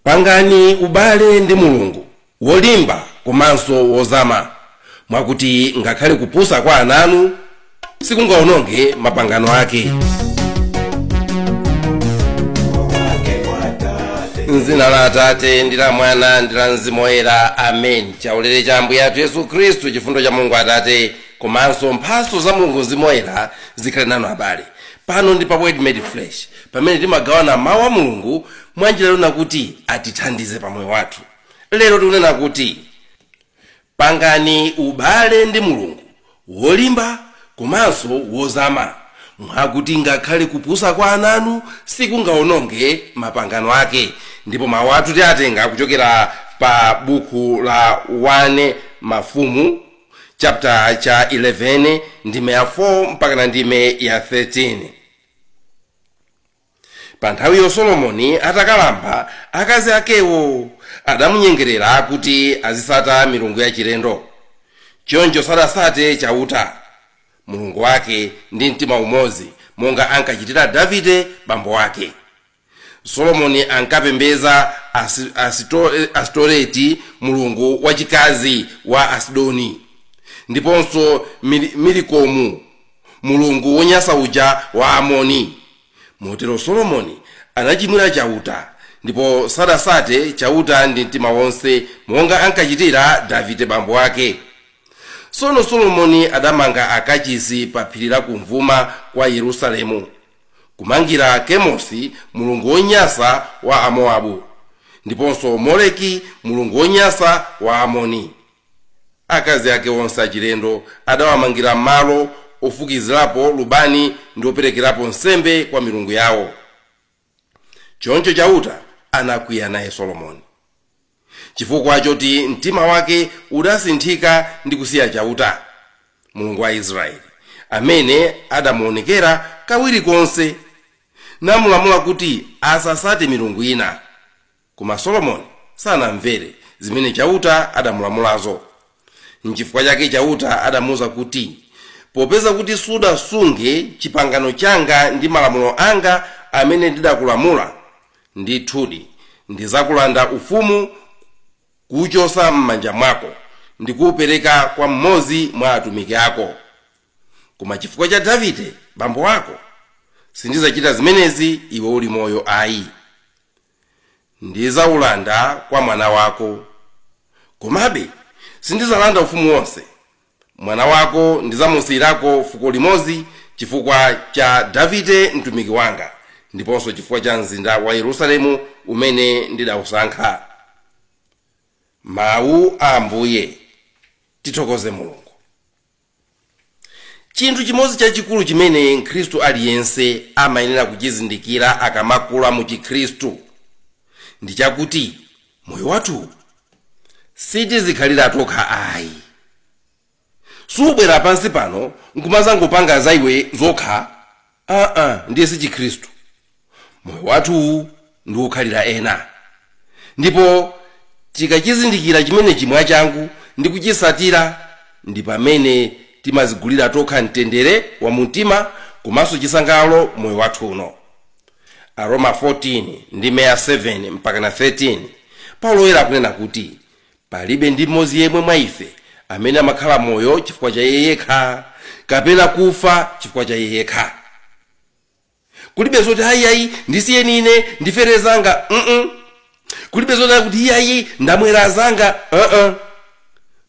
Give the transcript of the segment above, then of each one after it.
Pangani ubale ndi Mulungu wolimba komanso wozama, mwakuti ngakhale kupusa kwa ana anu sikungaononge mapangano ake. Mzina la Atate ndi la Mwana ndi la Mzimu Woyera, amen. Chaulere cha Ambuye athu Yesu Khristu, chifundo cha Mulungu Atate komanso mphatso za Mulungu Mzimu Woyera zikhale nanu abale. Pano ndi pa Word Made Flesh, pamene timagawana mawu a Mulungu mwanjira yona kuti atithandize pa moyo wathu. Lero tikunena kuti pangani ubale ndi Mulungu wolimba komanso wozama, mwakuti ngakhale kupusa kwa ananu sikungaononge mapangano ake. Ndipo mawu athu tiatenga kuchokera pa buku la 1 Mafumu chapter cha 11 ndime ya 4 mpaka na ndime ya 13. Pa nthawiyo Solomoni atakalamba, akazi akewo adamunyengerera kuti azisata milungu yachilendo. Choncho sadasate Chauta Mulungu wake ndi mtima umodzi, monga ankachitira Davide bambo wake. Solomoni ankapembeza Asitoreti, mulungu wachikazi wa Asidoni, ndiponso Milikomu, mulungu wonyansa uja wa Amoni. Motero Solomoni anachimwira Chauta, ndipo sadasate Chauta ndi mtima wonse, monga ankachitira Davide bambo wake. Tsono Solomoni adamanga akachisi pa phiri la kumvuma kwa Yerusalemu, kumangira Kemosi mulungu wonyansa wa Amowabu, ndiponso Moleki mulungu wonyansa wa Amoni. Akazi ake onse achilendo adawamangira malo ofukizirapo lubani ndi operekerapo nsembe kwa milungu yawo. Choncho Chauta anakwiya naye Solomoni, chifukwa choti mtima wake udasinthika ndi kusiya Chauta Mulungu wa Israeli, amene adamuonekera kawiri konse namulamula kuti asasate milungu ina. Koma Solomoni sanamvere zimene Chauta adamulamulazo. Nchifukwa chake Chauta adamuwuza kuti, popeza kuti sudasunge chipangano changa ndi malamulo anga amene ndidakulamula, ndithudi ndizakulanda ufumu kuwuchosa m'manja mwako ndi kuwupereka kwa mmodzi mwa atumiki ako. Koma chifukwa cha Davide bambo wako sindizachita zimenezi iwe uli moyo ayi. Ndizawulanda kwa mwana wako, komabe sindizalanda ufumu wonse. Mwana wako ndizamusiyirako fuko limodzi chifukwa cha Davide mtumiki wanga, ndiponso chifukwa cha mzinda wa Yerusalemu umene ndidawusankha. Mawu a Ambuye. Tithokoze Mulungu. Chinthu chimodzi chachikulu chimene Mkhristu aliyense amayenera kuchizindikira akamakula mu Chikhristu ndi chakuti moyo wathu sitizikhalira tokha ayi. Subwera pansi pano nkumazangopanga za iwe zokha, ndiye si Chikhristu. Moyo wathu ndi wokhalira ena, ndipo tikachizindikira chimene chimwa changu ndi kuchisatira, ndi pamene timazigulira tokha mtendere wa mumtima komanso chisangalalo moyo wathu uno. Aroma 14 ndi meya 7 mpaka na 13, Paulo woyera akunena kuti palibe ndi mmodzi yemwe mwa ife amene amakhala moyo chifukwa cha iye yekha, kapena kufa chifukwa cha iye yekha. Kulibe zoti ayi ndisiyeni ine ndifere zanga, Kulibe zoti kuti iyayi ndamwera zanga,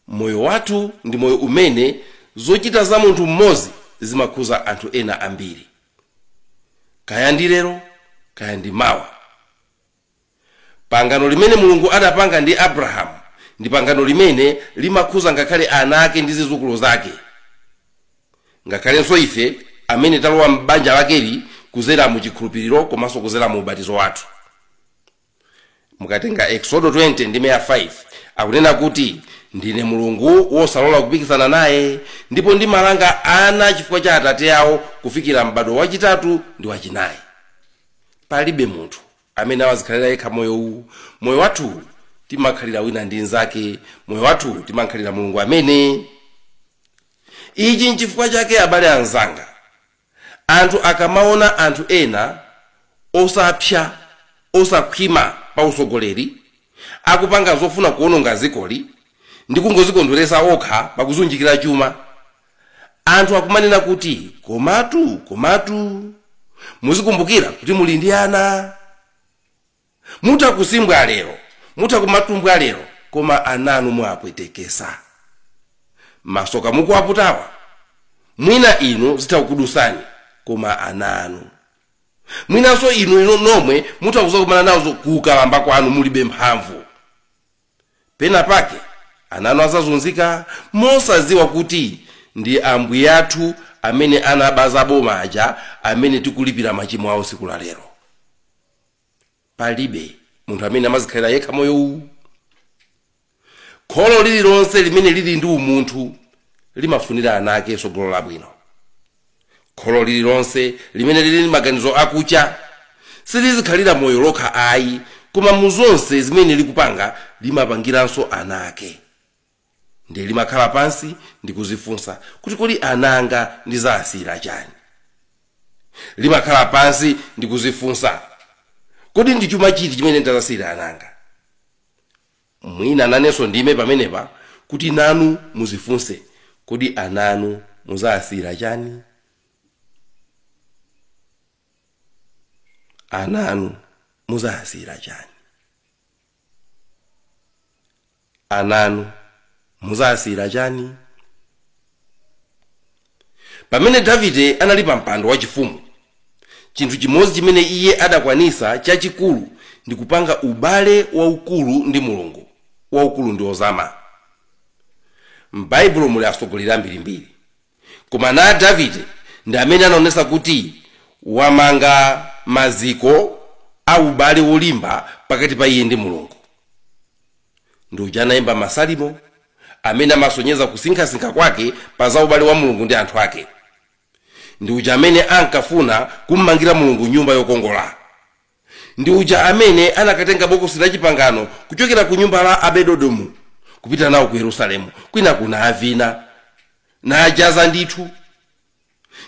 Moyo wathu ndi moyo umene zochita za munthu mmodzi zimakhuza anthu ena ambiri, kaya ndi lero kaya ndi mawa. Pangano limene Mulungu adapanga ndi Abrahamu ndi pangano limene limakhuza ngakhale ana ake ndi zidzukulu zake, ngakhalenso ife amene talowa m'banja lakeli kuzera mu chikhulupiriro komanso kuzera mu ubatizo wathu. Mukatenga Exodo 20 ndi 5, akunena kuti ndine Mulungu wosalola kupikisana naye, ndipo ndimalanga ana chifukwa cha atate awo kufikira m'bado wachitatu ndi wachinayi. Palibe munthu amene amazikhalira yekha moyo uwu. Moyo wathu timakhalira wina ndi nzake, moyo wathu timakhalira Mulungu amene. Ichi nchifukwa chake abale anzanga, anthu akamaona anthu ena osapsa osakhwima pa usogoleri akupanga zofuna kuononga zikoli ndi kungozikondweresa okha pakuzunjikira chuma, anthu akumanena kuti komatu muzikumbukira kuti muli ndi ana. Mutha kusimbwa lero, mutha kumatumbwa lero, koma ananu mwapwetekesa. Masoka mukuwaputawa mwina inu zithakudusani, koma ananu mwinanso inu nomwe mutha kuzakumana nazo kukalamba kwanu mulibe mphamvu. Pena pake ananu azazunzika mosaziwa kuti ndi ambuye athu amene anabaza boma aja amene tikulipira machimo awo siku la lero. Palibe munthu amene amazikhalira yekha moyo uwu. Kholo lililonse limene lili ndi umunthu limafunira ana ake tsogolo labwino. Kholo lililonse limene lili ndi maganizo akucha silizikhalira moyo lokha ayi, koma muzonse zimene likupanga limapangiranso ana ake. Ndi limakhala pansi ndi kuzifunsa kuti kodi ananga ndizasiyira chani. Limakhala pansi ndi kuzifunsa kodi ndi chuma chiti chimene ndazasiyira ananga. Mwina nanenso ndime pamenepa kuti nanu muzifunse kodi ananu muzasiyira chani. Ananu muzasiyira chani. Ananu muzasiyira chani. Pamene Davide anali pa mpando wachifumu, chinthu chimodzi chimene iye adakwanisa chachikulu ndi kupanga ubale waukulu ndi Mulungu, waukulu ndi ozama. M'Baibulo muli atsogoleri ambirimbiri, koma na Davide ndi amene anaonesa kuti wamanga maziko a ubale wolimba pakati pa iye ndi Mulungu. Ndi uja anayimba masalimo amene amasonyeza kusinkhasinkha kwake pa za ubale wa Mulungu ndi anthu ake. Ndi uja amene ankafuna kummangira Mulungu nyumba yokongola. Ndi uja amene anakatenga bokosi la chipangano kuchokera ku nyumba la Abedodomu kupita nawo ku Yerusalemu, kwina kuna avina najaza ndithu.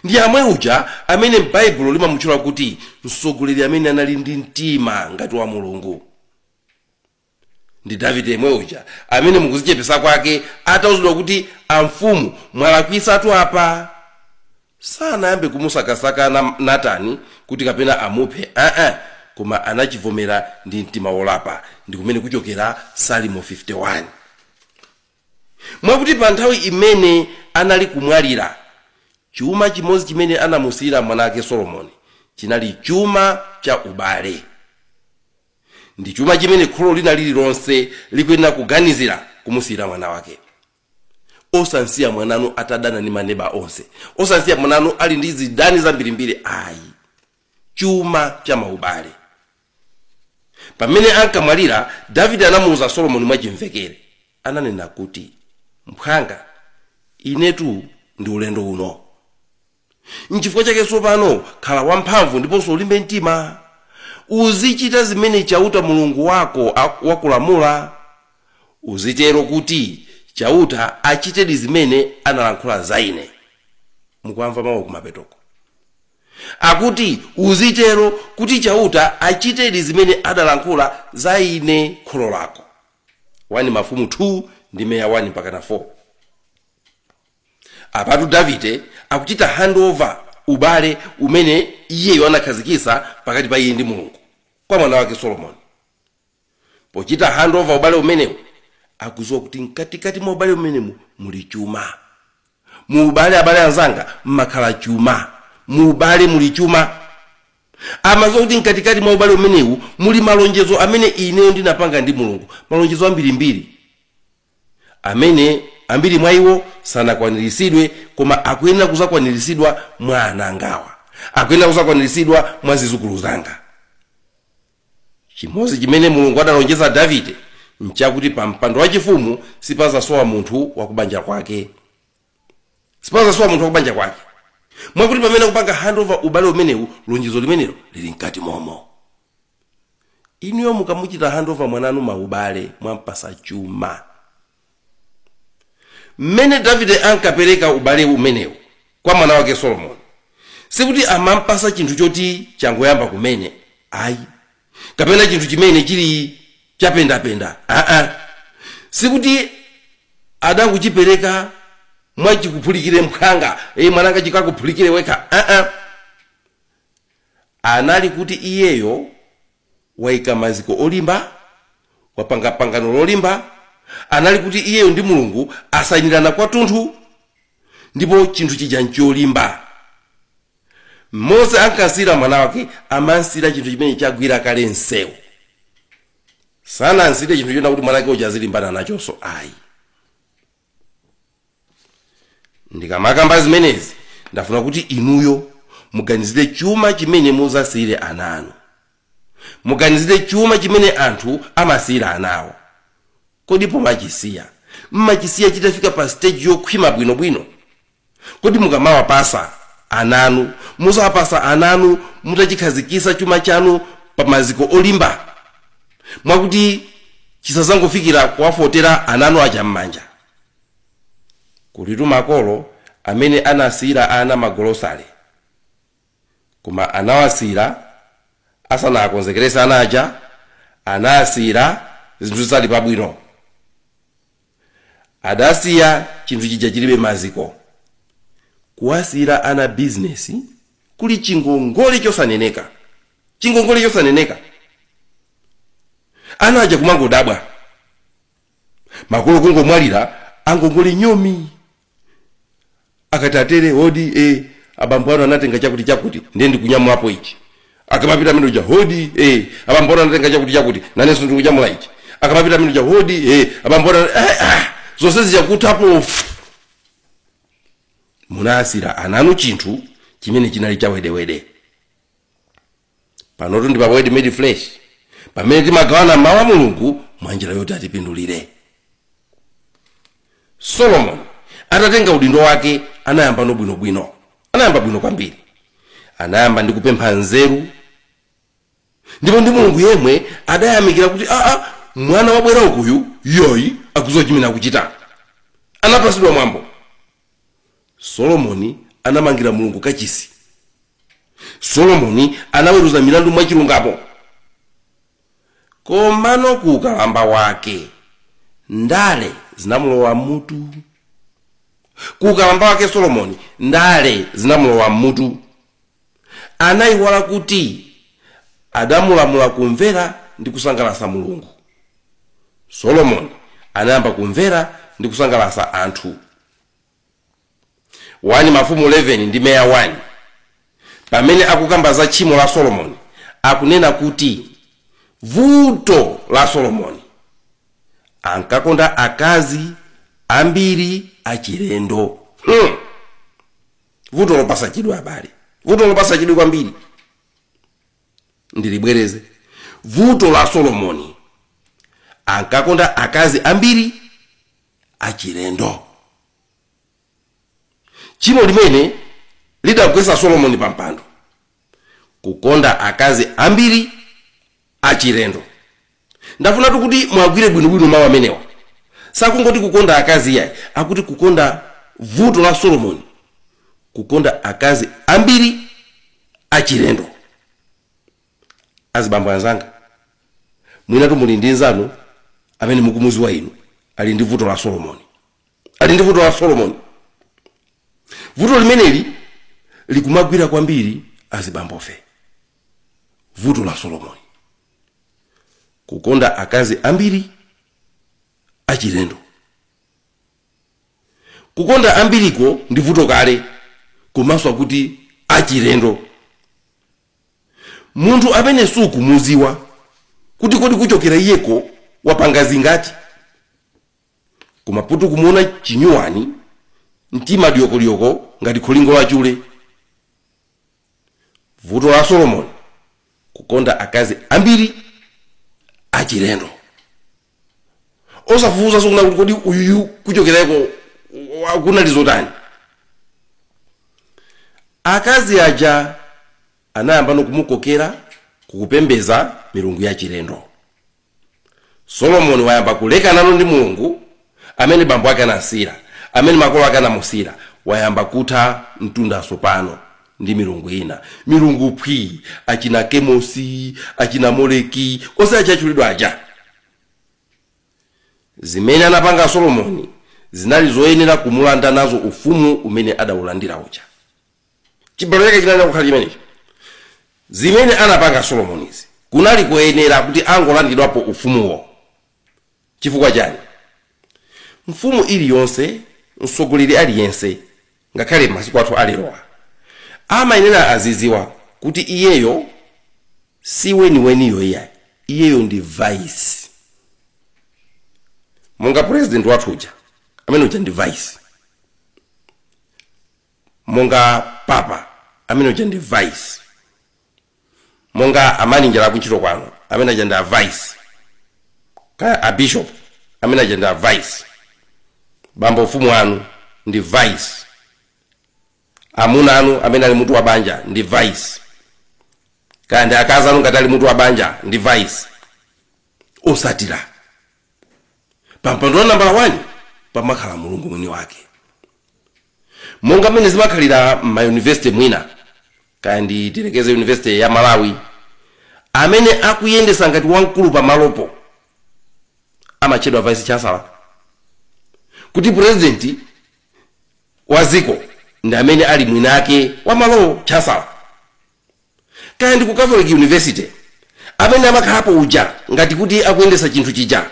Ndi amwe uja amene m'Baibulo limamutchula kuti mtsogoleri amene anali ndi mtima ngati wa Mulungu. Ndi Davide yemwe uja amene mukuzichepesa kwake atauzidwa kuti amfumu mwalakwitsatu apa, sanayambe kumusakasaka Natani kuti kapena amuphe, koma anachivomera ndi mtima wolapa, ndi kumene kuchokera Salimo 51. Mwakuti pa nthawi imene anali kumwalira, chuma chimodzi chimene anamusiyira mwana wake Solomoni chinali chuma cha ubale. Ndi chuma chimene kholo lina lililonse likuyenera kuganizira kumusiyira mwana wake. Osansiya mwananu atadana ndi maneba onse, osansiya mwananu ali ndi zidani zambirimbiri ayi. Chuma cha maubale. Pamene ankamwalira, Davide anamuwuza Solomoni mwachimvekere, ananena kuti mphwanga, inetu ndi ulendo uno, nchifukwa chake tsopano khala wamphamvu ndiponso ulimbe mtima, uzichita zimene Chauta Mulungu wako wakulamula, uzitero kuti Chauta achitedi zimene analankhula za ine. Mukumva mawu kumapetoko akuti uzitero kuti Chauta achitedi zimene adalankhula za ine kholo lako. 1 Mafumu 2 ndi meya 1 mpaka na 4. Apatu Davide akuchita handover ubale umene iyeyo anakhazikitsa pakati pa iye ndi Mulungu kwa mwana wake Solomoni. Pochita handover ubale umenewu, akudziwa kuti mkatikati mwa ubale umenemu muli chuma. Mu ubale, abale anzanga, mmakhala chuma. Mu ubale muli chuma. Amadziwa kuti mkatikati mwa ubale umenewu muli malonjezo amene ineyo ndinapanga ndi Mulungu, malonjezo ambirimbiri amene ambiri mwa iwo sanakwaniritsidwe, koma akuyenera kuzakwaniritsidwa mwa anangawa, akuyenera kuzakwaniritsidwa mwa zizukulu zanga. Chimodzi chimene Mulungu adalonjeza Davide nchakuti pa mpando wachifumu sipazasowa munthu wakubanja kwake, sipazasowa munthu wakubanja kwake. Mwakuti pamene kupanga handover ubale umenewu, lonjezo limenelo lili mkati momo. Inuyo mukamuchita handover mwananu maubale, mwampasa chuma. Mmene Davide ankapereka ubale umenewu kwa mwana wake Solomoni, sikuti amampasa chinthu choti changoyamba kumene ayi, kapena chinthu chimene chili chapendapenda. Sikuti adangochipereka mwachikuphulikire mkhanga, mwananga chikakuphulikire wekha. Anali kuti iyeyo waika maziko olimba, wapanga pangano lolimba. Anali kuti iyeyo ndi Mulungu asayinirana kwathunthu, ndipo chinthu chija ncholimba. Mose ankasira mwana wake, amansira chinthu chimene chagwira kale nsewu. Sanansire chinthu chona kuti mwana wake uja azilimbana nachonso ayi. Ndikamakamba zimenezi, ndafuna kuti inuyo muganizire chuma chimene muzasiyire ana anu. Muganizire chuma chimene anthu amasiyira anawo. Kodi pomachisiya, mmachisiya chitafika pa stage yokhwima bwinobwino? Kodi mukamawapasa ananu, muzawapasa ananu mutachikhazikisa chuma chanu pa maziko olimba, mwakuti chisazangofikira kuwafotera ananu aja m'manja? Kulitu makolo amene anasiyira ana magolosale, koma anawasiyira asanakonzekeresa ana aja, anasiyira zinthu zisali pabwino. Adasiya chinthu chija chilibe maziko. Kuwasiyira ana bizinesi kuli chingongole chosaneneka, chingongole chosaneneka. Ana aja kumangodabwa, makolo kungomwalira angongole nyomi. Akati atere hodi, abambo anu anatenga chakuti chakuti, ndiye ndikunyamulapo ichi. Akamapita amene uja hodi, abambo anu anatenga chakuti chakuti, nanenso ndikunyamula ichi. Akamapita amene uja hodi, abambo anu zonse zijakuthapo. Munasira ananu chinthu chimene chinali chawedewede. Panotu ndi pa Word Made Flesh, pamene timagawana mawu a Mulungu mwanjira yoti atipindulire. Solomon atatenga udindo wake anayamba nobwinobwino, anayamba bwino kwambiri. Anayamba ndi kupempha nzeru, ndipo ndi Mulungu yemwe adayamikira kuti mwana wabwera ukuyu yoyi akudziwa chimene akuchita. Anapasidwa mwambo. Solomoni anamangira Mulungu kachisi. Solomoni anaweruza milandu mwachilungamo. Komano ku ukalamba wake ndale zinamulowa mutu. Ku ukalamba wake Solomoni ndale zinamulowa mutu. Anayiwala kuti adamulamula kumvera ndi kusangalatsa Mulungu. Solomoni anayamba kumvera ndi kusangalatsa anthu. 1 Mafumu 11 ndi meya 1. Pamene akukamba za tchimo la Solomoni, akunena kuti vuto la Solomoni ankakonda akazi ambiri achilendo. Vuto lopasa chidwi abale, vuto lopasa chidwi kwambiri. Ndilibwereze, vuto la Solomoni ankakonda akazi ambiri achilendo. Tchimo limene lidagwetsa Solomoni pampando, kukonda akazi ambiri achilendo. Ndafunatu kuti mwagwire bwinobwino mawu amenewa. Sakungoti kukonda akazi yayi, akuti kukonda vuto la Solomoni, kukonda akazi ambiri achilendo. Azibambo anzanga, mwinatu muli ndi nzanu amene mukumuziwa inu ali ndi vuto la Solomoni, ali ndi vuto la Solomoni. Vuto limeneli likumagwira kwambiri azibambofe. Vuto la Solomoni, kukonda akazi ambiri achilendo. Kukonda ambiriko ndi vuto kale, komanso akuti achilendo. Munthu amene sukumuziwa kuti kodi kuchokera iyeko wapanga zingati, koma putu kumuona chinyuwani mtima dyokodyoko ngati kholingo lachule. Vuto la Solomoni, kukonda akazi ambiri achilendo. Osafufuza sukuna kuti kodi uyuyu kuchokerako kunali zotani. Akazi aja anayamba nokumukokera kukupembeza milungu ya chilendo. Solomoni wayamba kuleka nalo ndi Mulungu amene bambo ake anasira, amene makolo ake anamusira. Wayamba kutha mtundaso pano ndi milungu ina, milungu phwi, achina Kemosi, achina Moleki, onse achachulidwa aja. Zimene anapanga Solomoni zinali zoyenera kumulanda nazo ufumu umene adawulandira uja. Chibalo chake chinali kukhala chimenechi. Zimene anapanga Solomonizi kunali kuyenera kuti angolandidwapo ufumuwo. Chifukwa chani? Mfumu iliyonse, mtsogoleri aliyense, ngakhale masiku athu alerowa, amayenera aziziwa kuti iyeyo si weniweniyo iyayi, iyeyo ndi vice. Monga president wathu uja, amene uja ndi vice. Monga papa, amene uja ndi vice. Monga amaninjala akuntchito kwanu, amene aja ndi a vice. Kaya a bishop, amene aja ndi a vice. Bambo ufumu wanu ndi vice. Amuna anu amene ali mutu wa banja ndi vice. Kaya ndi akazi anu ngati ali mutu wa banja ndi vice. Osatira pampando wa nambala 1 pamakhala Mulungu mwini wake. Monga mmene zimakhalira ma university mwina, kaya ndi tilekeze university ya Malawi, amene akuyendesa ngati wamkulu pamalopo amatchedwa vice chancellor, kuti president wa ziko ndi amene ali mwinake wa malowo chancellor. Kaya ndi ku Catholic University, amene amakhalapo uja ngati kuti akuyendesa chinthu chija,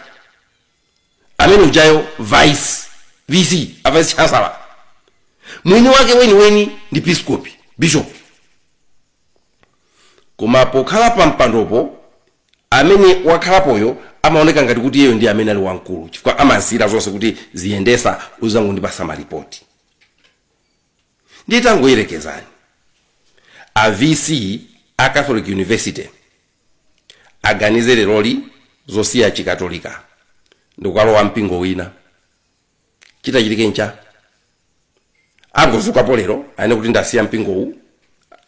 amene ujayo vice VC, a vice chancellor, mwini wake weniweni ndi episcopi bishop. Koma pokhala pa mpandopo amene wakhalapoyo amaoneka ngati kuti iyeyo ndi amene ali wamkulu, chifukwa amasiyira zonse kuti ziyendesa uzangondipasa maripoti. Nditangoyerekezani a VC a Catholic University aganize leroli zosiya chikatolika ndikukalowa mpingo wina, chitachitike ncha? Angozukapo lero aene kuti ndasiya mpingo uwu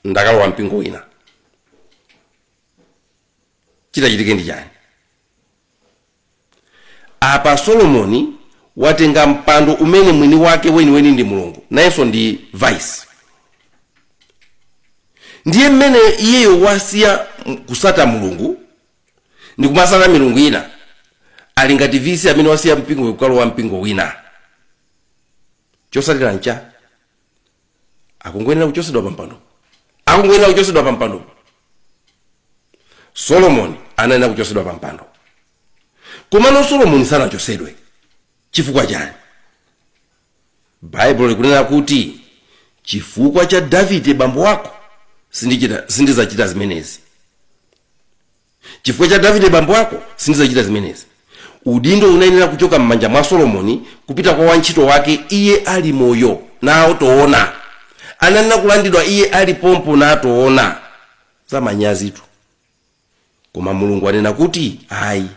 ndakalowa mpingo wina, chitachitike ndi chani? Apa Solomoni watenga mpando umene mwini wake weniweni ndi Mulungu, nayenso ndi vice. Ndiye mmene iyeyo wasiya kusata Mulungu ndi kumasata milungu ina, ali ngati VC amene wasiya mpingo kukalowa mpingo wina. Chosatira ncha? Akungoyenera kuchosedwa pa mpando, akungoyenera kuchosedwa pa mpando. Solomoni anayenera kuchosedwa pa mpando, komano Solomoni sanachosedwe. Chifukwa chani? Baibulo likunena kuti chifukwa cha Davide bambo wako sindizachita zimenezi. Chifukwa cha Davide bambo wako sindizachita zimenezi. Udindo unayenera kuchoka m'manja mwa Solomoni kupita kwa wantchito wake iye ali moyo nawo toona. Ananena kulandidwa iye ali pompo natoona. Zamanyazitu. Koma Mulungu anena kuti ayi,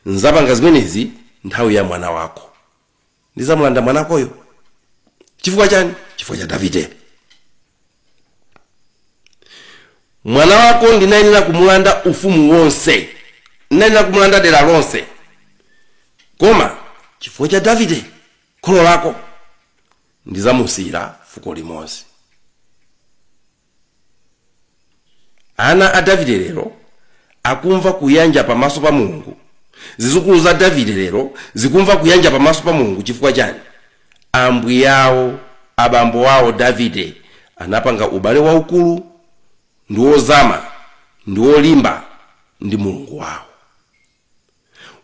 nzapanga zimenezi nthawi ya mwana wako, ndizamulanda mwana wakoyo. Chifukwa chani? Chifukwa cha Davide. Mwana wako ndinayenera kumulanda ufumu wonse, ndinayenera kumulanda dera lonse, koma chifukwa cha Davide kholo lako ndizamusiyira fuko limodzi. Ana a Davide lero akumva kuyanja pamaso pa Mulungu. Zizukulu za Davide lero zikumva kuyanja pamaso pa Mulungu. Chifukwa chani? Ambwi yawo, abambo wawo Davide anapanga ubale waukulu ndi wozama ndi wolimba ndi Mulungu wawo,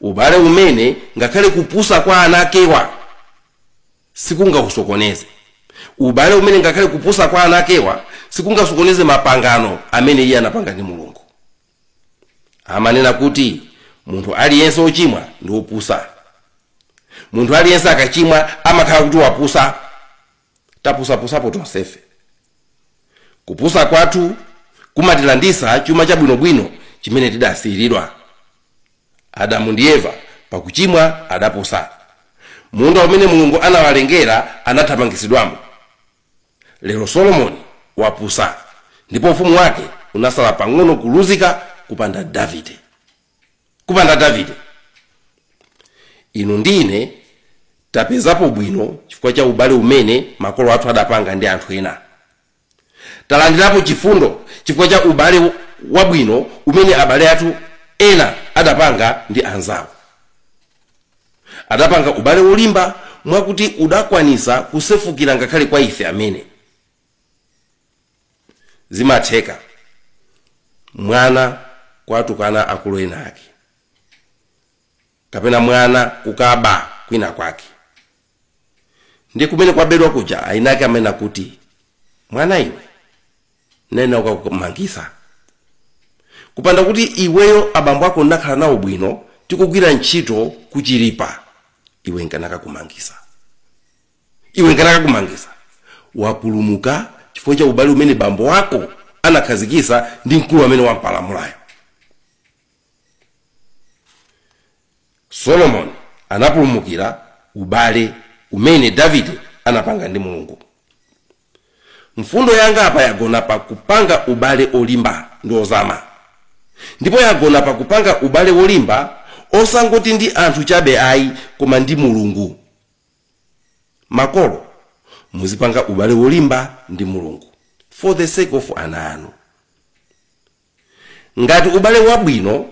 ubale umene ngakhale kupusa kwa anakewa sikungakusokoneze, ubale umene ngakhale kupusa kwa anakewa sikungasokoneze mapangano amene iye anapanga ndi Mulungu. Amanena kuti munthu aliyense ochimwa ndi wopusa. Munthu aliyense akachimwa amakhala kuti wapusa. Tapusapusapo tonsefe. Kupusa kwathu kumatilandisa chuma chabwinobwino chimene tidasiyiridwa. Adamu ndi Eva pakuchimwa adapusa. Munda umene Mulungu anawalengera anathamangisidwamo. Lero Solomoni wapusa, ndipo ufumu wake unasala pang'ono kuluzika kupanda Davide. Kupanda Davide. Inu ndine tapezapo bwino chifukwa cha ubale umene makolo athu adapanga ndi anthu ena. Talandirapo chifundo chifukwa cha ubale wabwino umene abale athu ena adapanga ndi anzawo. Adapanga ubale wolimba mwakuti udakwanisa kusefukira ngakhale kwa ife amene. Zimatheka mwana kwatukana akulu ena ake, kapena mwana kukaba kwina kwake, ndi kumene kwabedwa kuja ainake amene akuti, mwana iwe nena ukakumangisa, kupanda kuti iweyo abambo ako ndakhala nawo bwino tikugwira ntchito kuchiripa, iwe nkanakakumangisa, iwe nkanakakumangisa. Wapulumuka chifukwa cha ubale umene bambo wako anakhazikisa ndi mkulu amene wampalamulayo. Solomoni anapulumukira ubale umene Davide anapanga ndi Mulungu. Mfundo yanga apa yagona pa kupanga ubale olimba ndi ozama, ndipo yagona pa kupanga ubale wolimba osangoti ndi anthu chabe ayi, koma ndi Mulungu. Makolo, muzipanga ubale wolimba ndi Mulungu for the sake of ana anu. Ngati ubale wabwino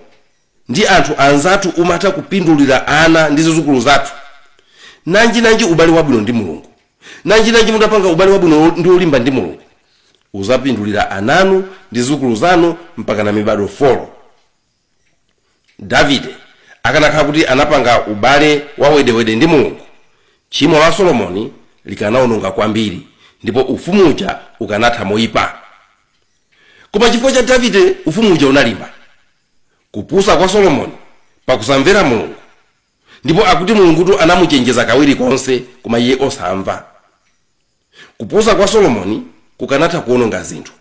ndi anthu anzathu umatha kupindulira ana ndi zidzukulu zathu, nanji ubale wabwino ndi Mulungu, nanji mutapanga ubale wabwino ndi olimba ndi Mulungu, uzapindulira ananu ndi zidzukulu zanu mpaka na mibado 4. Davide akanakhala kuti anapanga ubale wa wedewede ndi Mulungu, tchimo la Solomoni likanawononga kwambiri ndipo ufumu uja ukanatha moyipa. Koma chifukwa cha Davide ufumu uja unalimba. Kupusa kwa Solomoni pakusamvera Mulungu, ndipo akuti Mulungutu anamuchenjeza kawiri konse koma iye osamva. Kupusa kwa Solomoni kukanatha kuononga zinthu,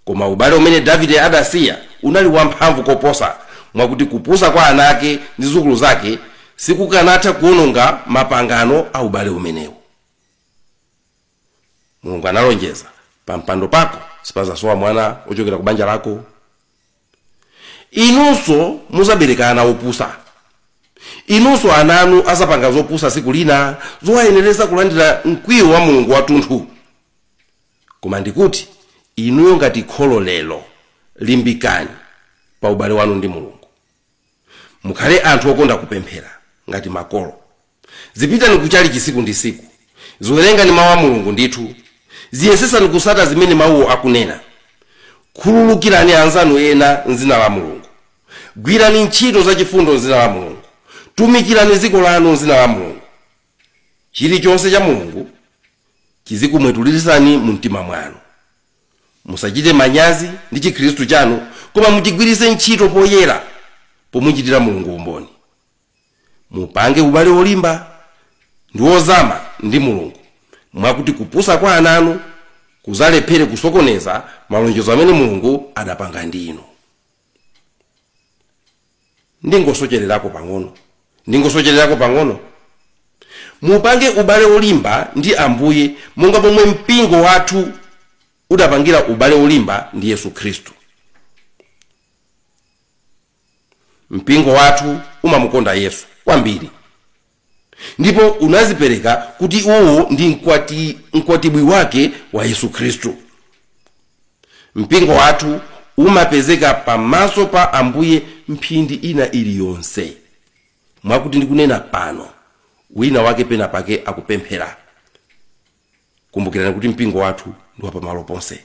koma ubale umene Davide adasiya unali wamphamvu koposa, mwakuti kupusa kwa ana ake ndi zidzukulu zake sikukanatha kuononga mapangano a ubale umenewu. Mulungu analonjeza, pampando pako sipazasowa mwana ochokera ku banja lako. Inunso muzabereka ana opusa. Inunso ana anu azapanga zopusa siku lina zowayenereza kulandira mkwiyo wa Mulungu wathunthu. Koma ndikuti inuyo ngati kholo lero, limbikani pa ubale wanu ndi Mulungu. Mukhale anthu okonda kupemphera ngati makolo. Zipitani kuchali chisiku ndi siku, ziwerengani mawu a Mulungu ndithu, ziyesesani kusata zimene mawuwo akunena. Khululukirani anzanu ena m'dzina la Mulungu. Gwirani ntchito zachifundo m'dzina la Mulungu. Tumikirani dziko lanu m'dzina la Mulungu. Chilichonse cha Mulungu chizikumwetulirisani mu mtima mwanu. Musachite manyazi ndi chikhristu chanu, koma muchigwiritse ntchito poyera pomuchitira Mulungu umboni. Mupange ubale wolimba ndi wozama ndi Mulungu, mwakuti kupusa kwa ana anu kuzalephere kusokoneza malonjezo amene Mulungu adapanga ndi inu. Ndingosochererako pang'ono. Mupange ubale wolimba ndi Ambuye monga pomwe mpingo wathu udapangira ubale wolimba ndi Yesu Khristu. Mpingo wathu umamukonda Yesu kwambiri, ndipo unazipereka kuti uwo ndi mkwatibwi wake wa Yesu Khristu. Mpingo wathu umapezeka pamaso pa Ambuye mphindi ina iliyonse, mwakuti ndikunena pano wina wake pena pake akupemphera. Kumbukirani kuti mpingo wathu ndi wa pamalo ponse.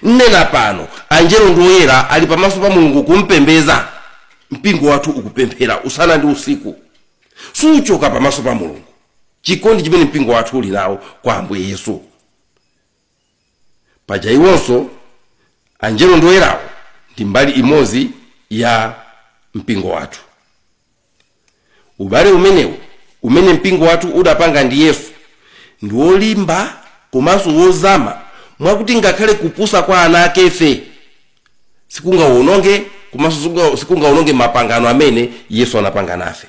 Nnena pano anjelo ndi oyera ali pamaso pa Mulungu kumpembeza. Mpingo wathu ukupemphera usana ndi usiku, suchoka pamaso pa Mulungu. Chikondi chimene mpingo wathu uli nawo kwa Ambuye Yesu. Paja iwonso anjelo ndi oyerawo ndi mbali imodzi ya mpingo wathu. Ubale umenewu umene mpingo wathu udapanga ndi Yesu ndi wolimba komanso wozama, mwakuti ngakhale kupusa kwa ana akefe sikungawononge, komanso sikungawononge mapangano amene Yesu anapanga nafe.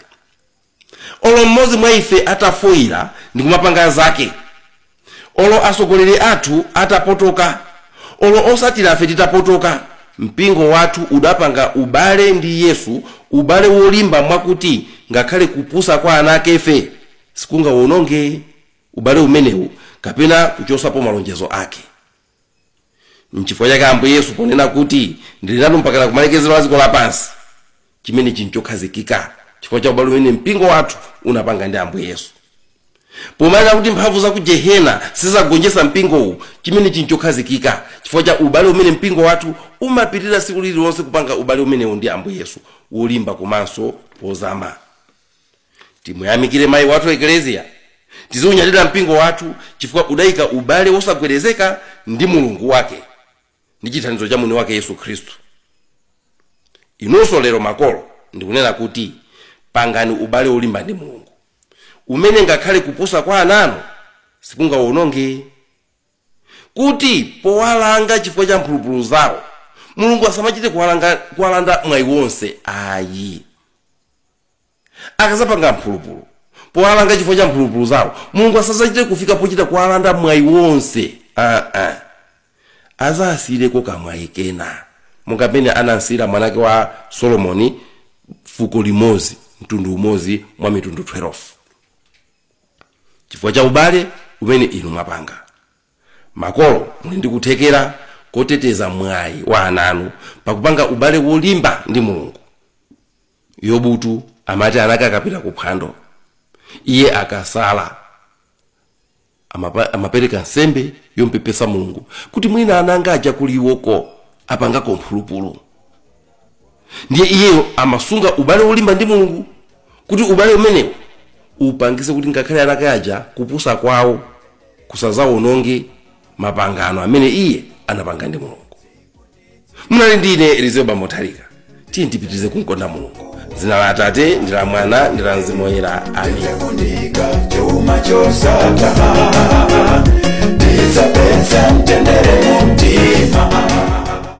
Olo mmodzi mwa ife atafoyira ndi kumapanga zake, olo atsogoleri athu atapotoka, olo osatira afe titapotoka, mpingo wathu udapanga ubale ndi Yesu, ubale wolimba mwakuti ngakhale kupusa kwa ana akefe sikungawononge ubale umenewu kapena kuchosapo malonjezo ake. Nchifukwa chake Ambuye Yesu ponena kuti ndili nanu mpakana kumalekezero a dziko lapansi, chimene chinchokhazikika chifukwa cha ubale umene mpingo wathu unapanga ndi Ambuye Yesu. Pomanena kuti mphamvu za ku jehena sizagonjetsa mpingowu, chimene chinchokhazikika chifukwa cha ubale umene mpingo wathu umapitirira tsiku lililonse kupanga ubale umenewu ndi Ambuye Yesu, wolimba komanso wozama. Timuyamikire mayi wathu Ekleziya, tiziunyadira mpingo wathu chifukwa udayika ubale wosagwedezeka ndi Mulungu wake ndi chithandizo cha mwini wake Yesu Khristu. Inunso lero makolo, ndikunena kuti pangani ubale wolimba ndi Mulungu umene ngakhale kupusa kwa ananu sikungawononge, kuti powalanga chifukwa cha mphulupulu zawo Mulungu asamachite kuwalanda mwayi wonse ayi. Akazapanga mphulupulu powalanga chifukwa cha mphulupulu zawo, Mulungu asazachite kufika pochita kuwalanda mwayi wonse. Azasiyireko kamwayi kena, monga pamene anasiyira mwanake wa Solomoni fuko limodzi, mtundu umodzi mwa mitundu 12, chifukwa cha ubale umene inu mwapanga. Makolo, muli ndi kuthekera koteteza mwayi wa ananu pakupanga ubale wolimba ndi Mulungu. Yobutu amati anake akapita kuphwando, iye akasala amapereka nsembe yompepesa Mulungu kuti mwina ananga aja kuliwoko apangako mphulupulu. Ndiye iyeyo amasunga ubale wolimba ndi Mulungu kuti ubale umenewo upangise kuti ngakhale anake aja kupusa kwawo kusazawononge mapangano amene iye anapanga ndi Mulungu. Munali ndine Elizeo Bambo Mutharika. Tiye tipitirize kumkonda Mulungu. Dzina la Atate ndi la Mwana ndi la Mzimu Woyera, amen. Chuma chosatha, tidzapeza mtendere mumtima.